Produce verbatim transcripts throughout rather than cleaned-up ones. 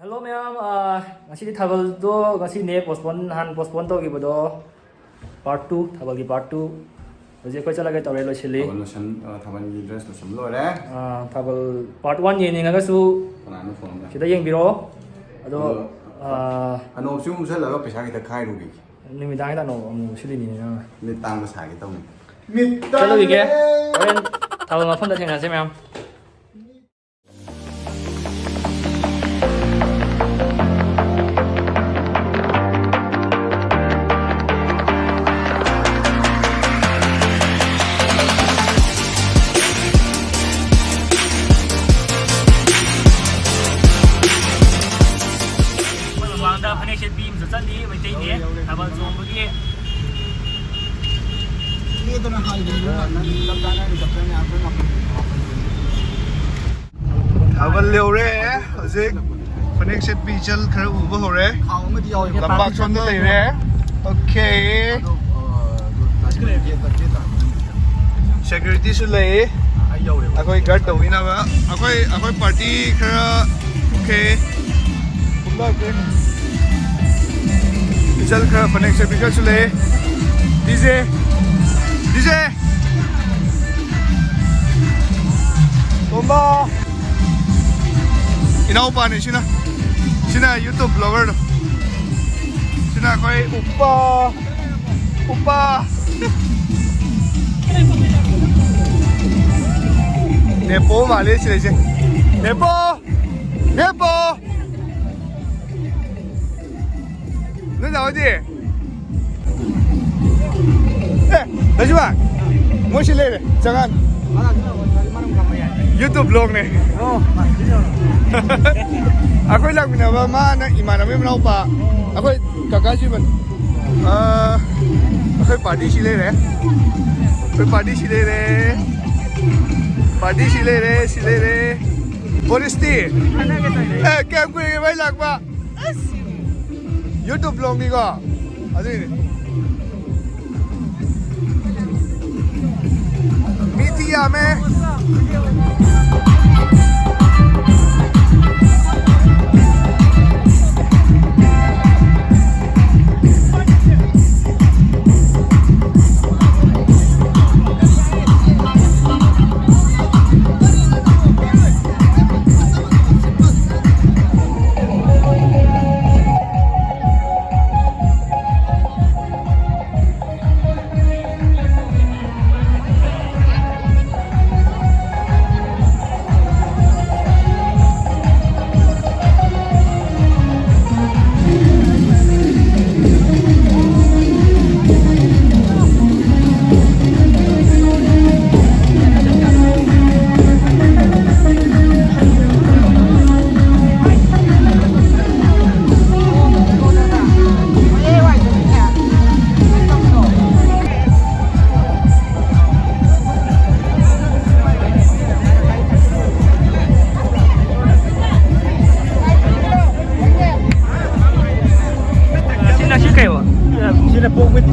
Hello ꯃꯌꯥꯝ, ꯑꯥ, ꯉꯁꯤꯗꯤ ꯊꯥꯕꯜꯗꯣ ꯉꯁꯤꯅꯦ postpone, ꯅꯍꯥꯟ postpone ꯇꯧꯈꯤꯕꯗꯣ, part two, ꯊꯥꯕꯜꯒꯤ part two꯫ ꯍꯧꯖꯤꯛ ꯑꯩꯈꯣꯏ ꯆꯠꯂꯒꯦ ꯇꯧꯔꯦ, ꯂꯣꯏꯁꯤꯜꯂꯤ꯫ ꯊꯥꯕꯜ ꯂꯣꯏꯁꯟ-, ꯑ, ꯊꯥꯕꯜꯒꯤ dress ꯂꯣꯏꯁꯟꯕ ꯂꯣꯏꯔꯦ꯫ ꯑꯥ, ꯊꯥꯕꯜ part one ꯌꯦꯡꯅꯤꯡꯉꯒꯁꯨ ꯀꯅꯥꯅꯣ phone ꯗ? ꯁꯤꯗ ꯌꯦꯡꯕꯤꯔꯣ꯫ ꯑꯗꯣ, ꯑꯗꯣ, ꯑꯥ, ꯑꯅꯣꯞꯁꯤ ꯑꯃꯨꯛ ꯎꯞꯁꯜꯂꯒ ꯄꯩꯁꯥ ꯈꯤꯇ ꯈꯥꯏꯔꯨꯈꯤꯒꯦ꯫ ꯅꯨꯃꯤꯗꯥꯡꯗ ꯑꯅꯣꯞ ꯑꯃꯨꯛ ꯎꯞꯁꯤꯜꯂꯤꯅꯤꯅꯦ ꯅꯪꯅ꯫ ꯃꯤꯠ ꯇꯥꯡꯕ ꯁꯥꯒꯦ ꯇꯧꯅꯤ꯫ ꯃꯤꯠ ꯆꯠꯂꯨꯈꯤꯒꯦ꯫ ꯇꯥꯡꯕꯅꯦ꯫ ꯍꯣꯔꯦꯟ ꯊꯥꯕꯜ ꯃꯐꯝꯗ ꯊꯦꯡꯅꯁꯦ ꯃꯌꯥꯝ꯫ ꯑꯩꯈꯣꯏ ꯃꯃꯥꯡꯗ ꯐꯅꯦꯛ ꯁꯦꯠꯄꯤ ꯑꯃꯁꯨ ꯆꯠꯂꯤ, ꯃꯩꯇꯩꯅꯦ, ꯊꯥꯕꯜ ꯆꯣꯡꯕꯒꯤ꯫ ꯊꯥꯕꯜ ꯌꯧꯔꯦ꯫ ꯍꯧꯖꯤꯛ ꯐꯅꯦꯛ ꯁꯦꯠꯄꯤ ꯏꯆꯜ ꯈꯔ ꯎꯕ ꯍꯧꯔꯦ꯫ ꯂꯝꯄꯥꯛ ꯁꯣꯝꯗ ꯂꯩꯔꯦ꯫ Okay꯫ Security ꯁꯨ ꯂꯩ꯫ ꯑꯩꯈꯣꯏ guard ꯇꯧꯕꯤꯅꯕ꯫ ꯑꯩꯈꯣꯏ, ꯑꯩꯈꯣꯏ party ꯈꯔ꯫ Okay꯫ ꯏꯆꯜ ꯈꯔ ꯐꯅꯦꯛ ꯁꯦꯠꯄꯤ ꯈꯔꯁꯨ ꯂꯩ꯫ DJ, DJ꯫ ꯇꯣꯝꯕ꯫ ꯏꯅꯥꯎꯄꯥꯅꯤ ꯁꯤꯅ꯫ ꯁꯤꯅ YouTube vlogger ꯗꯣ꯫ ꯁꯤꯅ ꯑꯩꯈꯣꯏ ꯎꯞꯄ꯫ ꯎꯞꯄ꯫ ꯅꯦꯄꯣ ꯃꯥꯜꯂꯦ ꯁꯤ ꯂꯩꯁꯦ꯫ ꯅꯦꯄꯣ! ꯅꯦꯄꯣ! ꯅꯣꯏ ꯗꯥ ꯍꯣꯏꯗꯤ? ꯑꯦ, ꯂꯩꯁꯤꯕ, ꯃꯣꯏ ꯁꯤ ꯂꯩꯔꯦ, ꯆꯪꯉꯛꯑꯅꯤ꯫ YouTube vlog ꯅꯦ꯫ ꯑꯣ꯫ ꯑꯩꯈꯣꯏ ꯂꯥꯛꯃꯤꯟꯅꯕ ꯃꯥꯅ ꯏꯃꯥꯟꯅꯕꯒꯤ ꯃꯅꯥꯎꯄꯥ, ꯑꯩꯈꯣꯏ ꯀꯀꯥ ꯖꯤꯕꯟ꯫ ꯑꯥ, ꯑꯩꯈꯣꯏ party ꯁꯤ ꯂꯩꯔꯦ꯫ ꯑꯩꯈꯣꯏ party ꯁꯤ ꯂꯩꯔꯦ꯫ Party ꯁꯤ ꯂꯩꯔꯦ, ꯁꯤ ꯂꯩꯔꯦ꯫ ꯕꯣꯔꯤꯁꯇꯤ? ꯑꯦ, ꯀꯌꯥꯝ ꯀꯨꯏꯔꯒꯦ ꯚꯥꯏ ꯂꯥꯛꯄ? ꯑꯁ! YouTube vlog ꯅꯤꯀꯣ? ꯑꯗꯨꯏꯅꯦ꯫ ꯃꯤꯗꯤ ꯌꯥꯝꯃꯦ꯫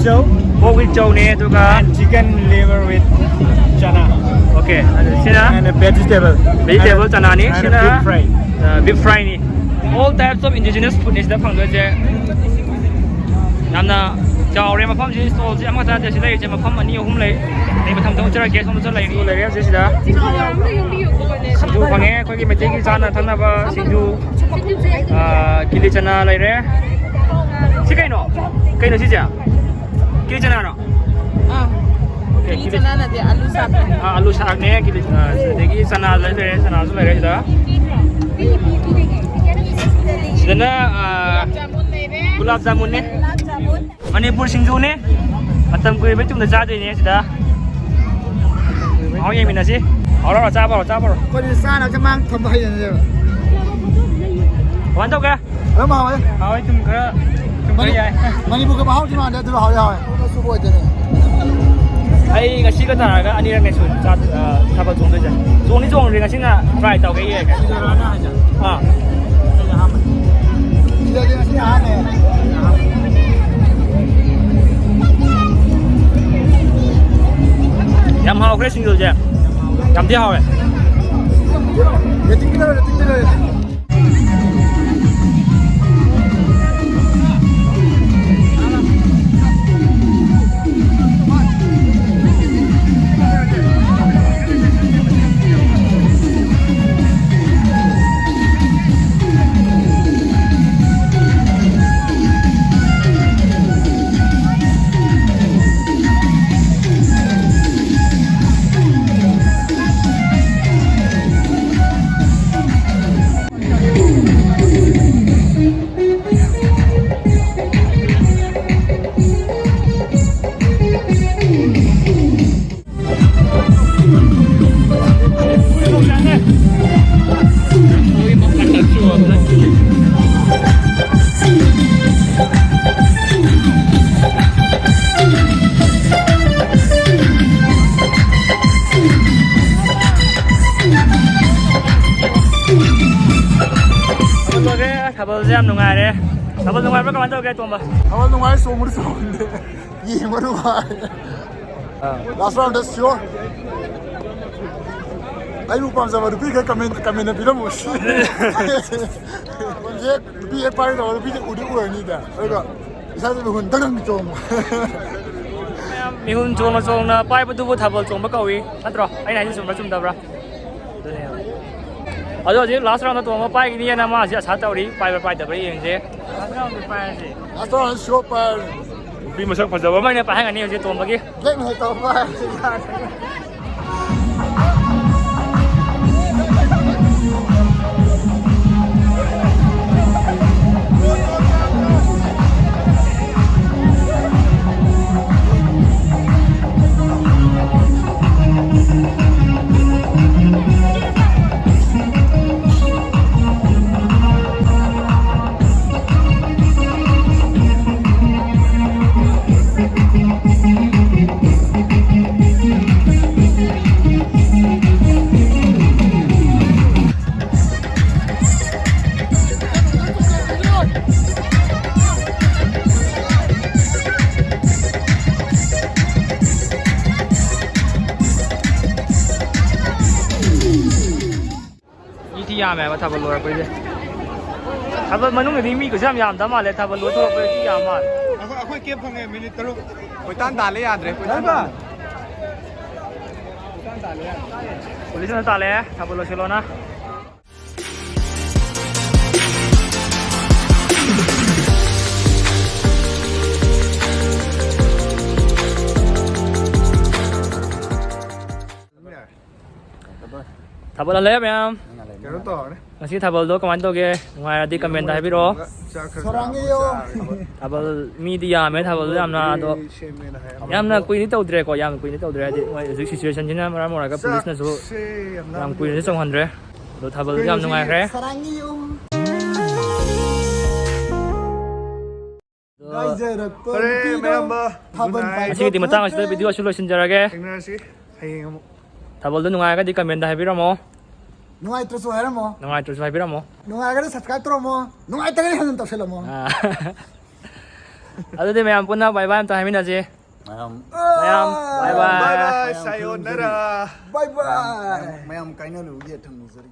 Pork with chowꯅꯦ, ꯑꯗꯨꯒ and chicken liver with chana. Okay, ꯑꯗꯨ ꯁꯤꯅ and a vegetable. Vegetable ꯆꯅꯥꯅꯤ, and a ꯁꯤꯅ beef fry. Beef fryꯅꯤ. All types of indigenous foodꯅꯤ ꯁꯤꯗ ꯐꯪꯗꯣꯏꯁꯦ꯫ ꯌꯥꯝꯅ ꯆꯥꯎꯔꯦ ꯃꯐꯝꯁꯤ, stallꯁꯤ ꯑꯃꯈꯛꯇ ꯅꯠꯇꯦ, ꯁꯤ ꯂꯩꯔꯤꯁꯦ ꯃꯐꯝ ꯑꯅꯤ ꯑꯍꯨꯝ ꯂꯩ꯫ ꯑꯩ ꯃꯊꯪ ꯃꯊꯪ ꯎꯠꯆꯔꯛꯀꯦ꯫ ꯁꯣꯝꯗꯁꯨ ꯂꯩꯔꯤ, ꯂꯩꯔꯦ ꯍꯧꯖꯤꯛ ꯁꯤꯗ꯫ ꯁꯤꯡꯖꯨ ꯐꯪꯉꯦ, ꯑꯩꯈꯣꯏꯒꯤ ꯃꯩꯇꯩꯒꯤ ꯆꯥꯅ ꯊꯛꯅꯕ ꯁꯤꯡꯖꯨ꯫ ꯑꯥ, ꯀꯤꯂꯤ ꯆꯅꯥ ꯂꯩꯔꯦ꯫ ꯁꯤ ꯀꯩꯅꯣ? ꯀꯩꯅꯣ ꯁꯤꯁꯦ? ꯀꯤꯂꯤ ꯆꯅꯥꯔꯣ? ꯑꯥ꯫ Okay, ꯀꯤꯂꯤ ꯀꯤꯂꯤ ꯆꯅꯥ ꯅꯠꯇꯦ, ꯑꯂꯨ ꯁꯥꯛ꯫ ꯑꯥ, ꯑꯂꯨ ꯁꯥꯛꯅꯦ, ꯀꯤꯂꯤ, ꯑꯥ, ꯑꯗꯒꯤ ꯆꯅꯥ ꯂꯩꯔꯦ, ꯆꯅꯥꯁꯨ ꯂꯩꯔꯦ ꯁꯤꯗ꯫ ꯁꯤꯗꯅ, ꯑꯥ, ꯒꯨꯂꯥꯞ ꯖꯥꯃꯨꯟ ꯂꯩꯔꯦ꯫ ꯒꯨꯂꯥꯞ ꯖꯥꯃꯨꯟꯅꯦ꯫ ꯒꯨꯂꯥꯞ ꯖꯥꯃꯨꯟ꯫ ꯃꯅꯤꯄꯨꯔ ꯁꯤꯡꯖꯨꯅꯦ꯫ ꯃꯇꯝ ꯀꯨꯏꯔꯕ ꯃꯇꯨꯡꯗ ꯆꯥꯗꯣꯏꯅꯦ ꯁꯤꯗ꯫ ꯃꯍꯥꯎ ꯌꯦꯡꯃꯤꯟꯅꯁꯤ꯫ ꯍꯥꯎꯔꯣ, ꯆꯥꯕ ꯍꯧꯔꯣ, ꯆꯥꯕ ꯍꯧꯔꯣ꯫ ꯑꯩꯈꯣꯏꯗꯤ ꯆꯥꯅꯕꯁꯦ ꯃꯥꯡ ꯊꯝꯕ ꯍꯩꯅꯗꯦꯕ꯫ ꯀꯃꯥꯏꯅ ꯇꯧꯒꯦ? ꯑꯗꯨꯝ ꯍꯥꯎꯋꯦ꯫ ꯍꯥꯎꯋꯦ, ꯊꯨꯝ ꯈꯔ, ꯊꯨꯝ ꯈꯔ ꯃꯅꯤ-, ꯌꯥꯏ꯫ ꯃꯅꯤꯄꯨꯔꯒ ꯃꯍꯥꯎꯗꯤ ꯃꯥꯟꯗꯦ, ꯑꯗꯨ ꯍꯥꯎꯗꯤ ꯍꯥꯎꯋꯦ꯫ ꯑꯩ ꯉꯁꯤꯒ ꯊꯥꯔꯛꯑꯒ ꯑꯅꯤꯔꯛꯅꯦ ꯁꯨꯔꯦ ꯆꯥ-, ꯑ, ꯊꯥꯕꯜ ꯆꯣꯡꯗꯣꯏꯁꯦ꯫ ꯆꯣꯡꯗꯤ ꯆꯣꯡꯗ꯭ꯔꯤ, ꯉꯁꯤꯅ try ꯇꯧꯒꯦ ꯌꯦꯡꯉꯒꯦ꯫ ꯑꯥ꯫ ꯁꯤꯗꯗꯤ ꯉꯁꯤ ꯑꯍꯥꯟꯕꯅꯦ꯫ ꯌꯥꯝ ꯍꯥꯎꯈ꯭ꯔꯦ ꯁꯤꯡꯖꯨꯁꯦ꯫ ꯌꯥꯝ ꯊꯤ ꯍꯥꯎꯋꯦ꯫ Rating ꯄꯤꯔꯣ, rating ꯄꯤꯔꯣ, rating꯫ ꯊꯥꯕꯜꯁꯦ ꯌꯥꯝ ꯅꯨꯡꯉꯥꯏꯔꯦ꯫ ꯊꯥꯕꯜ ꯅꯨꯡꯉꯥꯏꯕ꯭ꯔꯥ? ꯀꯃꯥꯏꯅ ꯇꯧꯒꯦ, ꯇꯣꯝꯕ? ꯊꯥꯕꯜ ꯅꯨꯡꯉꯥꯏ, ꯆꯣꯡꯕꯗꯤ ꯆꯣꯡꯗꯦ꯫ ꯌꯦꯡꯕ ꯅꯨꯡꯉꯥꯏ꯫ ꯑꯥ꯫ Last round ꯗ sure꯫ ꯑꯩꯕꯨ ꯄꯥꯝꯖꯕ ꯅꯨꯄꯤ ꯈꯔ comment, comment ꯄꯤꯔꯝꯃꯨ꯫ ꯊꯥꯕꯜꯁꯦ ꯅꯨꯄꯤ ꯍꯦꯛ ꯄꯥꯏꯒꯗꯕ ꯅꯨꯄꯤꯁꯦ ꯎꯗꯤ ꯎꯔꯅꯤꯗ꯫ ꯑꯗꯨꯒ ꯏꯁꯥꯁꯦ ꯃꯤꯍꯨꯟ ꯗꯪ ꯗꯪ ꯆꯣꯡꯕ꯫ ꯃꯌꯥꯝ ꯃꯤꯍꯨꯟ ꯆꯣꯡꯅ ꯆꯣꯡꯅ ꯄꯥꯏꯕꯗꯨꯕꯨ ꯊꯥꯕꯜ ꯆꯣꯡꯕ ꯀꯧꯏ, ꯅꯠꯇ꯭ꯔꯣ? ꯑꯩꯅ ꯍꯥꯏꯁꯦ ꯆꯨꯝꯕ꯭ꯔꯥ ꯆꯨꯝꯗꯕ꯭ꯔꯥ? ꯑꯗꯨꯅꯦ꯫ ꯑꯗꯣ ꯍꯧꯖꯤꯛ last round ꯗ ꯇꯣꯡꯕ ꯄꯥꯏꯒꯅꯤꯅ ꯃꯥꯁꯤ ꯑꯁꯥ ꯇꯧꯔꯤ, ꯄꯥꯏꯕ꯭ꯔꯥ ꯄꯥꯏꯗꯕ꯭ꯔꯥ ꯌꯦꯡꯁꯦ꯫ Last round ꯗ ꯄꯥꯏꯔꯁꯦ꯫ Last round ꯗ sure ꯄꯥꯏꯔꯁꯦ꯫ ꯅꯨꯄꯤ ꯃꯁꯛ ꯐꯖꯕ ꯑꯃ ꯑꯩꯅ ꯄꯥꯏꯍꯟꯒꯅꯤ ꯍꯧꯖꯤꯛ ꯇꯣꯝꯕꯒꯤ꯫ Black ꯃꯁꯛ ꯇꯧꯕ ꯄꯥꯏꯔꯁꯦ꯫ ꯃꯤꯗꯤ ꯌꯥꯝꯃꯦꯕ ꯊꯥꯕꯜ ꯂꯣꯏꯔꯛꯄꯩꯁꯦ꯫ ꯊꯥꯕꯜ ꯃꯅꯨꯡꯗꯗꯤ ꯃꯤ ꯀꯩꯁꯨ ꯌꯥꯝ ꯌꯥꯝꯗ ꯃꯥꯜꯂꯦ, ꯊꯥꯕꯜ ꯂꯣꯏ ꯊꯣꯛꯂꯛꯄꯗꯗꯤ ꯌꯥꯝ ꯃꯥꯜꯂꯦ꯫ ꯑꯩꯈꯣꯏ, ꯑꯩꯈꯣꯏ ꯀꯦꯞ ꯐꯪꯉꯦ, ꯃꯤꯅꯤꯠ ꯇꯔꯨꯛ꯫ ꯀꯣꯏꯇꯥꯟ ꯇꯥꯜꯂꯦ, ꯌꯥꯗ꯭ꯔꯦ, ꯀꯣꯏꯇꯥꯟ ꯇꯥꯜꯂꯦ꯫ ꯄꯨꯂꯤꯁꯅ ꯇꯥꯜꯂꯦ, ꯊꯥꯕꯜ ꯂꯣꯏꯁꯤꯜꯂꯣꯅ꯫ ꯊꯥꯕꯜ ꯍꯜꯂꯦ ꯃꯌꯥꯝ꯫ ꯀꯩꯅꯣ ꯇꯧꯔꯅꯤ꯫ ꯉꯁꯤ ꯊꯥꯕꯜꯗꯣ ꯀꯃꯥꯏꯅ ꯇꯧꯒꯦ? ꯅꯨꯡꯉꯥꯏꯔꯗꯤ comment ꯇ ꯍꯥꯏꯕꯤꯔꯛꯑꯣ꯫ ꯆꯥꯛ ꯈꯔ ꯁꯣꯔꯥꯡꯒꯤ ꯆꯥꯔꯒ ꯌꯣ꯫ ꯊꯥꯕꯜ ꯃꯤꯗꯤ ꯌꯥꯝꯃꯦ ꯊꯥꯕꯜꯗꯣ ꯌꯥꯝꯅ, ꯑꯗꯣ ꯁꯦꯝꯃꯦꯅ ꯍꯥꯏ꯫ ꯌꯥꯝꯅ ꯀꯨꯏꯅꯗꯤ ꯇꯧꯗ꯭ꯔꯦꯀꯣ, ꯌꯥꯝ ꯀꯨꯏꯅꯗꯤ ꯇꯧꯗ꯭ꯔꯦ ꯍꯥꯏꯗꯤ ꯃꯣꯏ ꯍꯧꯖꯤꯛ situation ꯁꯤꯅ ꯃꯔꯝ ꯑꯣꯏꯔꯒ ꯄꯨꯂꯤꯁꯅꯁꯨ ꯆꯥꯛꯁꯦ ꯌꯥꯝ ꯌꯥꯝ ꯂꯥꯝꯕꯗꯤ ꯀꯨꯏꯅꯁꯨ ꯑꯣꯏꯗꯦ꯫ ꯆꯪꯍꯟꯗ꯭ꯔꯦ꯫ ꯑꯗꯣ ꯊꯥꯕꯜꯗꯤ ꯌꯥꯝ ꯅꯨꯡꯉꯥꯏꯈ꯭ꯔꯦ꯫ ꯁꯣꯔꯥꯡꯒꯤ ꯌꯣ꯫ ꯑꯗꯣ ꯉꯥꯏꯖꯔꯛꯄ ꯐꯔꯦ, ꯅꯨꯄꯤꯗꯣ ꯃꯌꯥꯝꯕ, ꯊꯥꯕꯜ good night꯫ ꯉꯁꯤꯒꯤꯗꯤ ꯃꯇꯥꯡ ꯑꯁꯤꯗ video ꯑꯁꯤ ꯂꯣꯏꯁꯤꯟꯖꯔꯒꯦ꯫ ꯊꯦꯡꯅꯔꯁꯤ ꯍꯌꯦꯡ ꯑꯃꯨꯛ꯫ ꯊꯥꯕꯜꯗꯣ ꯅꯨꯡꯉꯥꯏꯔꯒꯗꯤ comment ꯇ ꯍꯥꯏꯕꯤꯔꯝꯃꯣ꯫ ꯅꯨꯡꯉꯥꯏꯇ꯭ꯔꯁꯨ ꯍꯥꯏꯔꯝꯃꯣ꯫ ꯅꯨꯡꯉꯥꯏꯇ꯭ꯔꯁꯨ ꯍꯥꯏꯕꯤꯔꯝꯃꯣ꯫ ꯅꯨꯡꯉꯥꯏꯔꯒꯅ subscribe ꯇꯧꯔꯝꯃꯣ, ꯅꯨꯡꯉꯥꯏꯇ꯭ꯔꯒꯅ ꯍꯦꯟꯅ ꯇꯧꯁꯜꯂꯝꯃꯣ꯫ ꯑꯥ꯫ ꯑꯗꯨꯗꯤ ꯃꯌꯥꯝ ꯄꯨꯟꯅ bye bye ꯑꯝꯇ ꯍꯥꯏꯃꯤꯟꯅꯁꯤ꯫ ꯃꯌꯥꯝ ꯃꯌꯥꯝ bye bye꯫ bye bye ꯃꯌꯥꯝ ꯁꯥꯌꯣꯟꯅꯔꯥ꯫ Bye bye. ꯃꯌꯥꯝ ꯀꯥꯏꯅꯔꯨꯒꯤ ꯌꯥꯊꯪ ꯅꯤꯖꯔꯤ꯫